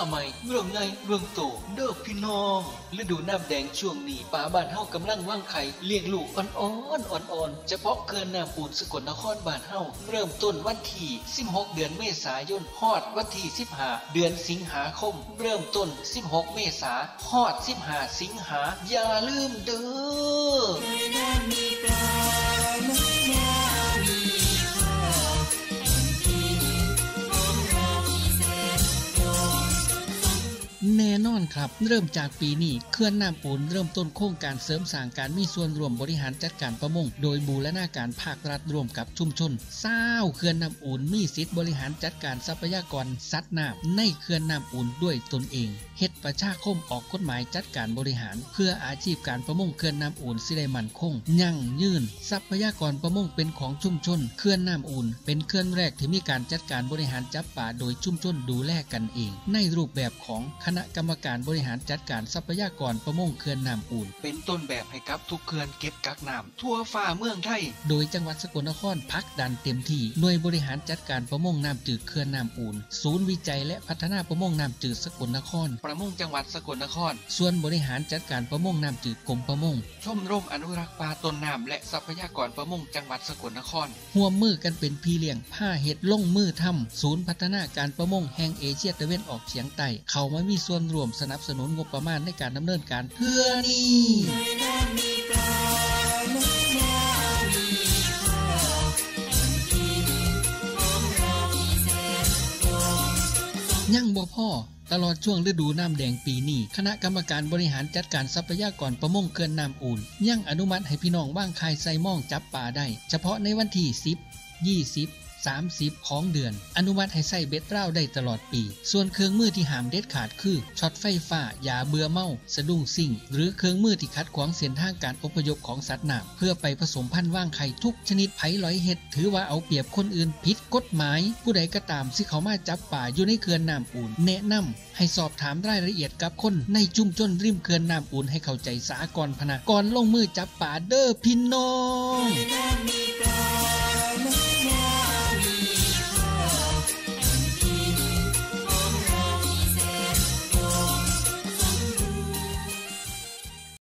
ໃໝ່ເລື່ອງໃຫຍ່ເລື່ອງໂຕເດີ້ພີ່ນ້ອງ. ລະດູນ້ຳແດງຊ່ວງນີ້ ປາບ້ານເຮົາກຳລັງວາງໄຂ່ ລ້ຽງລູກອ່ອນໆ ອ່ອນໆ. ສະເພາະເຂື່ອນນ້ຳອູນສະກົນນະຄອນບ້ານເຮົາ ເລີ່ມຕົ້ນວັນທີສິບຫົກ ເດືອນເມສາຍົນ ຮອດວັນທີສິບຫ້າ ເດືອນສິງຫາຄົມ. ເລີ່ມຕົ້ນສິບຫົກ ເມສາ ຮອດສິບຫ້າ ສິງຫາ. ຢ່າລືມເດີ້. ແນ່ນອນຄັບ, ເລີ່ມຈາກປີນີ້ ເຂື່ອນນ້ຳອູນເລີ່ມຕົ້ນໂຄງການເສີມສ້າງການມີສ່ວນຮ່ວມບໍລິຫານຈັດການປະມົງ ໂດຍບູລະນາການພາກລັດຮ່ວມກັບຊຸມຊົນ. ຊາວເຂື່ອນນ້ຳອູນມີສິດບໍລິຫານຈັດການຊັບພະຍາກອນສັດນ້ຳໃນເຂື່ອນນ້ຳອູນດ້ວຍຕົນເອງ. ເຮັດປະຊາຄົມອອກກົດໝາຍຈັດການບໍລິຫານ ເພື່ອອາຊີບການປະມົງເຂື່ອນນ້ຳອູນຊິໄດ້ໝັ້ນຄົງ, ຢັ້ງຢືນ. ຊັບພະຍາກອນປະມົງເປັນຂອງຊຸມຊົນ. ເຂື່ອນນ້ຳອູນເປັນເຂື່ອນແລກທີ່ມີການຈັດການບໍລິຫານຈັບປາໂດຍຊຸມຊົນດູແລກັນເອງ ໃນຮູບແບບຂອງຄະນະກຳມະການບໍລິຫານຈັດການຊັບພະຍາກອນປະມົງເຂື່ອນນ້ຳອູນ ເປັນຕົ້ນແບບໃຫ້ກັບທຸກເຂື່ອນເກັບກັກນ້ຳ ທົ່ວຟ້າເມືອງໄທ ໂດຍຈັງຫວັດສະກົນນະຄອນຜັກດັນເຕັມທີ່. ໜ່ວຍບໍລິຫານຈັດການປະມົງນ້ຳຈືດເຂື່ອນນ້ຳອູນ, ສູນວິໄຈ ແລະ ພັດທະນາປະມົງນ້ຳຈືດສະກົນນະຄອນ, ປະມົງຈັງຫວັດສະກົນນະຄອນ, ສ່ວນບໍລິຫານຈັດການປະມົງນ້ຳຈືດກົມປະມົງ, ຊົມລົມອະນຸລັກປາຕົ້ນນ້ຳ ແລະ ຊັບພະຍາກອນປະມົງຈັງຫວັດສະກົນນະຄອນ ຮ່ວມມືກັນເປັນພີ່ລ້ຽງພາເຮັດລົງມືທຳ. ສູນພັດທະນາການປະມົງແຫ່ງເອເຊຍຕາເວັນອອກສຽງໃຕ້ ເຂົ້າມາມີສ່ວນຮ່ວມສະໜັບສະໜູນງົບປະມານໃນການດຳເນີນການເທື່ອນີ້. ຍັງບໍ່ພໍ, ຕະຫຼອດຊ່ວງລະດູນ້ຳແດງປີນີ້, ຄະນະກຳມະການບໍລິຫານຈັດການຊັບພະຍາກອນປະມົງເຂື່ອນນ້ຳອູນ ຍັງອະນຸມັດໃຫ້ພີ່ນ້ອງວາງຂ່າຍໃສ່ມອງຈັບປາໄດ້ ສະເພາະໃນວັນທີສິບ ຊາວ ສາມສິບຂອງເດືອນ, ອະນຸມັດໃຫ້ໃຊ້ເບັດລາວໄດ້ຕະຫຼອດປີ. ສ່ວນເຄື່ອງມືທີ່ຫ້າມເດັດຂາດຄື ຊັອດໄຟຟ້າ, ຢາເບື່ອເມົາ, ສະດຸ້ງຊິງ ຫຼື ເຄື່ອງມືທີ່ຂັດຂວາງເສັ້ນທາງການອົບພະຍົບຂອງສັດນ້ຳ ເພື່ອໄປປະສົມພັນວາງໄຂ່ທຸກຊະນິດ. ໃຜຫຼອຍເຮັດ ຖືວ່າເອົາປຽບຄົນອື່ນ, ຜິດກົດໝາຍ. ຜູ້ໃດກໍຕາມຊິເຂົ້າມາຈັບປາຢູ່ໃນເຂື່ອນນ້ຳອູນ, ແນະນຳ ໃຫ້ສອບຖາມລາຍລະອຽດກັບຄົນໃນຊຸມຊົນລິມເຂື່ອນນ້ຳອູນໃຫ້ເຂົ້າໃຈສາກ່ອນພະນະ ກ່ອນລົງມືຈັບປາເດີ້ພີ່ນ້ອງ.